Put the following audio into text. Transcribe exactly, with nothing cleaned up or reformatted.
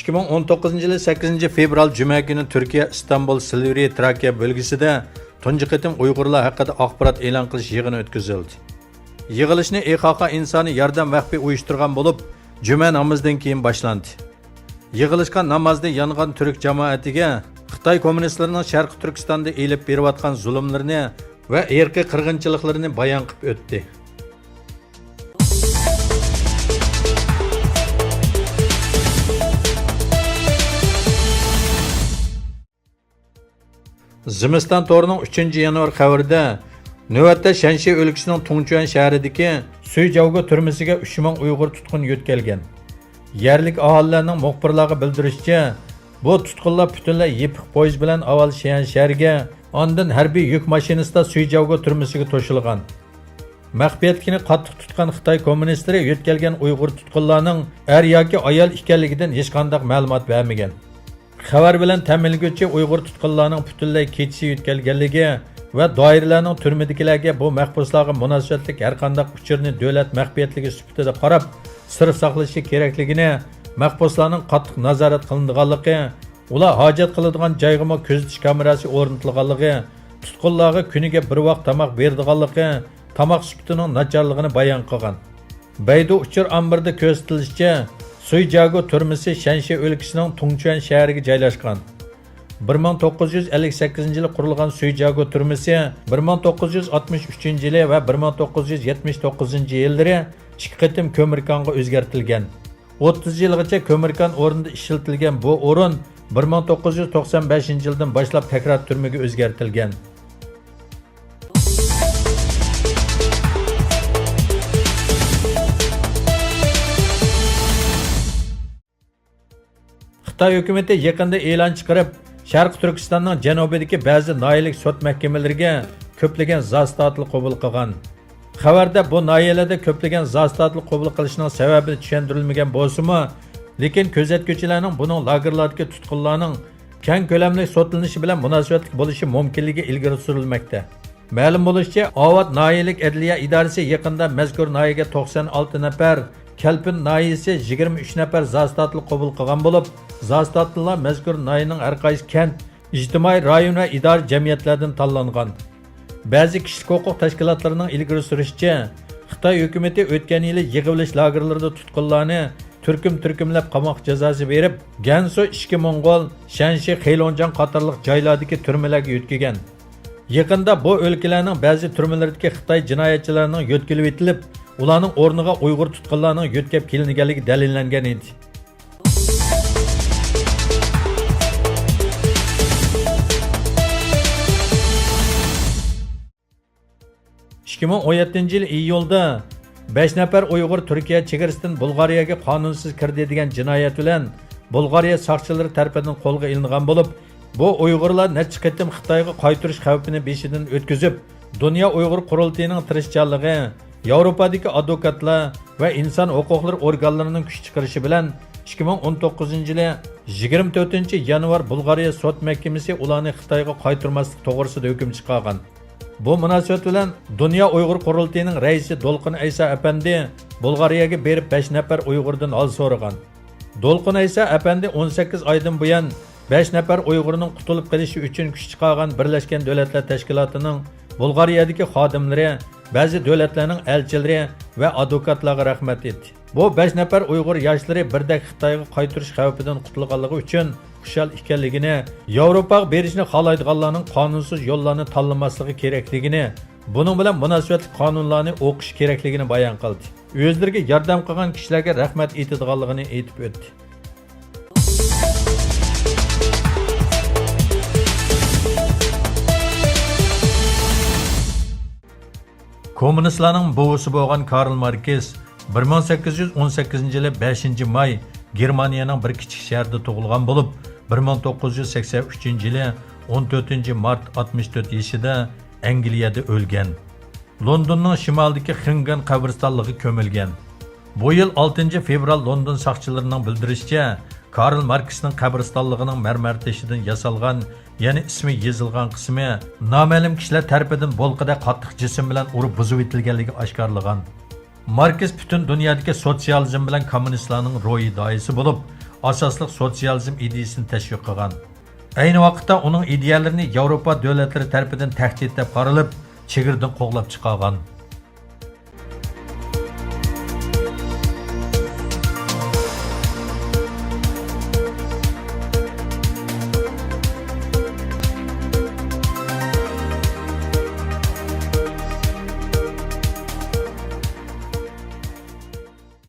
ئىككى مىڭ ئون توققۇزىنچى يىلى سەككىزىنچى فېۋرال جۈمە كۈنى تۈركىيە ئىستانبۇل سىلۋرى تراكىيە بۆلگىسىدە تۇنجى قېتىم ئۇيغۇرلار ھەققىدە ئاخبارات ئېلان قىلىش يىغىنى ئۆتكۈزۈلدى. يىغىلىشنى ئىخاخا ئىنسانىي ياردەم ۋەقپى ئۇيۇشتۇرغان بولۇپ، جۈمە نامىزىدىن كېيىن باشلاندى. يىغىلىشقا نامازدا يانغان تۈرك جامائىتىگە خىتاي كوممۇنىستلىرىنىڭ شەرقىي تۈركىستاندا ئېلىپ بېرىۋاتقان زۇلۇملىرىنى ۋە ئىرقىي قىرغىنچىلىقلىرىنى بايان قىلىپ ئۆتتى. زىمىستان تورىنىڭ ئۈچىنچى يانۋار خەۋىرىدە، نۆۋەتتە شەنشى ئۆلكىسىنىڭ تۇڭچۈەن شەھىرىدىكى سۈيجاۋگو تۈرمىسىگە ئۈچ مىڭ ئۇيغۇر تۇتقۇن يۆتكەلگەن. يەرلىك ئاھالىلەرنىڭ مۇخبىرلارغا بىلدۈرۈشىچە، بۇ تۇتقۇنلار پۈتۈنلەي يېپىق پويىز بىلەن ئاۋۋال شيەن شەھىرىگە، ئاندىن ھەربىي يۈك ماشىنىسىدا سۈيجاۋگو تۈرمىسىگە توشۇلغان. مەخپىيەتلىكىنى قاتتىق تۇتقان خىتاي كوممۇنىستلىرى يۆتكەلگەن ئۇيغۇر تۇتقۇنلارنىڭ ئەر ياكى ئايال ئىكەنلىكىدىن ھېچقانداق مەلۇمات بەرمىگەن. خەۋەر بىلەن تەمىنلىگۈچى ئۇيغۇر تۇتقۇنلارنىڭ پۈتۈنلەي كېچىسى يۆتكەلگەنلىكى ۋە دائىرىلەرنىڭ تۈرمىدىكىلەرگە بۇ مەھبۇسلارغا مۇناسىۋەتلىك ھەرقانداق ئۇچۇرنى دۆلەت مەخپىيەتلىكى سۈپىتىدە قاراپ، سىر ساقلىشى كېرەكلىكىنى، مەھبۇسلارنىڭ قاتتىق نازارەت قىلىنىدىغانلىقى، ئۇلار ھاجەت قىلىدىغان جايغىمۇ كۆزىتىش كامېراسى ئورنىتىلغانلىقى، تۇتقۇنلارغا كۈنىگە بىر ۋاق تاماق بېرىدىغانلىقى، تاماق سۈپىتىنىڭ ناچارلىقىنى بايان قىلغان. بەيدۇ ئۇچۇر ئامبىرىدا كۆرسىتىلىشىچە، سۇيجاگو تۈرمىسى شەنشى ئۆلكىسىنىڭ تۇڭچۈەن شەھىرىگە جايلاشقان. بىر مىڭ توققۇز يۈز ئەللىك سەككىزىنچى يىلى قۇرۇلغان سۇيجاگو تۈرمىسى بىر مىڭ توققۇز يۈز ئاتمىش ئۈچىنچى يىلى ۋە بىر مىڭ توققۇز يۈز يەتمىش توققۇزىنچى يىللىرى ئىككى قېتىم كۆمۈركانغا ئۆزگەرتىلگەن. ئوتتۇز يىلغىچە كۆمۈركان ئورنىدا ئىشلىتىلگەن بۇ ئورۇن بىر مىڭ توققۇز يۈز توقسان بەشىنچى يىلدىن باشلاپ تەكرار تۈرمىگە ئۆزگەرتىلگەن. خىتاي ھۆكۈمىتى يېقىندا ئېلان چىقىرىپ، شەرقىي تۈركىستاننىڭ جەنۇبىدىكى بەزى ناھىيەلىك سوت مەھكىمىلىرىگە كۆپلىگەن زاسىتاتىلار قوبۇل قىلغان. خەۋەردە بۇ ناھىيەلەردە كۆپلىگەن زاسىتاتىلار قوبۇل قىلىشنىڭ سەۋەبى چۈشەندۈرۈلمىگەن بولسىمۇ، لېكىن كۆزەتكۈچىلەرنىڭ بۇنىڭ لاگېرلاردىكى تۇتقۇنلارنىڭ كەڭ كۆلەملىك سوتلىنىشى بىلەن مۇناسىۋەتلىك بولۇشى مۇمكىنلىكى ئىلگىرى سۈرۈلمەكتە. مەلۇم بولۇشىچە، ئاۋات ناھىيەلىك ئەدلىيە ئىدارىسى يېقىندا مەزكۇر ناھىيەگە توقسان ئالتە نەپەر، كەلپىن ناھىيەسى يىگىرمە ئۈچ نەپەر زاسىتاتىلار قوبۇل قىلغان بولۇپ، زاسىتاتىلار مەزكۇر ناھىيەنىڭ ھەر قايسى كەنت، ئىجتىمائىي رايون ۋە ئىدارە جەمئىيەتلەردىن تاللانغان. بەزى كىشىلىك ھوقۇق تەشكىلاتلىرىنىڭ ئىلگىرى سۈرۈشىچە، خىتاي ھۆكۈمىتى ئۆتكەن يىلى يىغىۋېلىش لاگېرلىرىدا تۇتقۇنلارنى تۈركۈم-تۈركۈملەپ قاماق جازاسى بېرىپ، گەنسۇ ئىچكى موڭغۇل، شەنشى، خېيلوڭجياڭ قاتارلىق جايلاردىكى تۈرمىلەرگە يۆتكىگەن. يېقىندا بۇ ئۆلكىلەرنىڭ بەزى تۈرمىلىرىدىكى خىتاي جىنايەتچىلىرىنىڭ يۆتكىلىۋېتىلىپ، ئۇلارنىڭ ئورنىغا ئۇيغۇر تۇتقۇنلارنىڭ يۆتكەپ كېلىنگەنلىكى دەلىللەنگەن ئىدى. ئىككى مىڭ ئون يەتتىنچى يىل ئىيۇلدا بەش نەپەر ئۇيغۇر تۈركىيە چېگرىسىدىن بۇلغارىيەگە قانۇنسىز كىردى دېگەن جىنايەت بىلەن بۇلغارىيە ساقچىلىرى تەرىپىدىن قولغا ئېلىنغان بولۇپ، بۇ ئۇيغۇرلار نەچچە قېتىم خىتايغا قايتۇرۇش خەۋپىنى بېشىدىن ئۆتكۈزۈپ، دۇنيا ئۇيغۇر قۇرۇلتىيىنىڭ تىرىشچانلىقى، ياۋروپادىكى ئادۋوكاتلار ۋە ئىنسان ھوقۇقلىرى ئورگانلىرىنىڭ كۈچ چىقىرىشى بىلەن ئىككى مىڭ ئون توققۇزىنچى يىلى يىگىرمە تۆتىنچى يانۋار بۇلغارىيە سوت مەھكىمىسى ئۇلارنى خىتايغا قايتۇرماسلىق توغرىسىدا ھۆكۈم چىقارغان. بۇ مۇناسىۋەت بىلەن دۇنيا ئۇيغۇر قۇرۇلتىيىنىڭ رەئىسى دولقۇن ئەيسا ئەپەندى بۇلغارىيەگە بېرىپ بەش نەپەر ئۇيغۇردىن ھال سورىغان. دولقۇن ئەيسا ئەپەندى ئون سەككىز ئايدىن بۇيان بەش نەپەر ئۇيغۇرنىڭ قۇتۇلۇپ قېلىشى ئۈچۈن كۈچ چىقارغان بىرلەشكەن دۆلەتلەر تەشكىلاتىنىڭ بۇلغارىيەدىكى خادىملىرى، بەزى دۆلەتلەرنىڭ ئەلچىلىرى ۋە ئادۋوكاتلارغا رەھمەت ئېيتتى. بۇ بەش نەپەر ئۇيغۇر ياشلىرى بىردەك خىتايغا قايتۇرۇش خەۋپىدىن قۇتۇلغانلىقى ئۈچۈن خۇشال ئىكەنلىكىنى، ياۋروپاغا بېرىشنى خالايدىغانلارنىڭ قانۇنسىز يوللارنى تاللىماسلىقى كېرەكلىكىنى، بۇنىڭ بىلەن مۇناسىۋەتلىك قانۇنلارنى ئوقۇشى كېرەكلىكىنى بايان قىلدى. ئۆزلىرىگە ياردەم قىلغان كىشىلەرگە رەھمەت ئېيتىدىغانلىقىنى ئېيتىپ ئۆتتى. كوممۇنىستلارنىڭ بوۋىسى بولغان كارل ماركس بىر مىڭ سەككىز يۈز ئون سەككىزىنچى يىلى بەشىنچى ماي گېرمانىيەنىڭ بىر كىچىك شەھىرىدە تۇغۇلغان بولۇپ، بىر مىڭ توققۇز يۈز سەكسەن ئۈچىنچى يىلى ئون تۆتىنچى مارت ئاتمىش تۆت يېشىدا ئەنگلىيەدە ئۆلگەن. لوندوننىڭ شىمالىدىكى خىڭگان قەبرىستانلىقىغا كۆمۈلگەن. بۇ يىل ئالتىنچى فېۋرال لوندون ساقچىلىرىنىڭ بىلدۈرۈشىچە، كارل ماركسنىڭ قەبرىستانلىقىنىڭ مەرمەر تېشىدىن ياسالغان، يەنى ئىسمى يېزىلغان قىسمى نامەلۇم كىشىلەر تەرىپىدىن بولقىدەك قاتتىق جىسىم بىلەن ئۇرۇپ بۇزۇۋېتىلگەنلىكى ئاشكارىلىغان. ماركس پۈتۈن دۇنيادىكى سوتسىيالىزم بىلەن كوممۇنىستلارنىڭ روھىي داھىيسى بولۇپ، ئاساسلىق سوتسىيالىزم ئىدىيىسىنى تەشۋىق قىلغان. ئەينى ۋاقىتتا ئۇنىڭ ئىدىيەلىرىنى ياۋروپا دۆلەتلىرى تەرىپىدىن تەھدىت دەپ قارىلىپ، چېگرىدىن قوغلاپ چىقارغان.